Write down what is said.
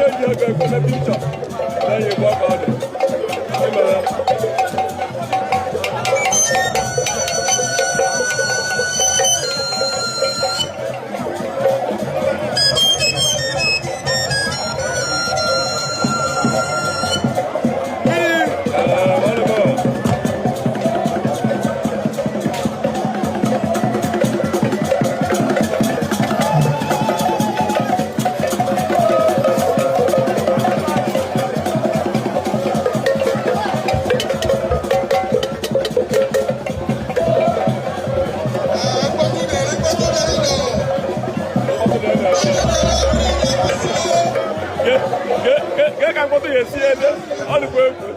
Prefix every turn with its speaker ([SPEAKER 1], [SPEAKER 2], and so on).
[SPEAKER 1] Change ego ekweme picture. Lẹ́yìn ìgbọ́ ka ọ dị. Ịmara. Ee, ọ dị mma. Ke ka mkpọtụ ya esi ebe ọ dịkwa egwu.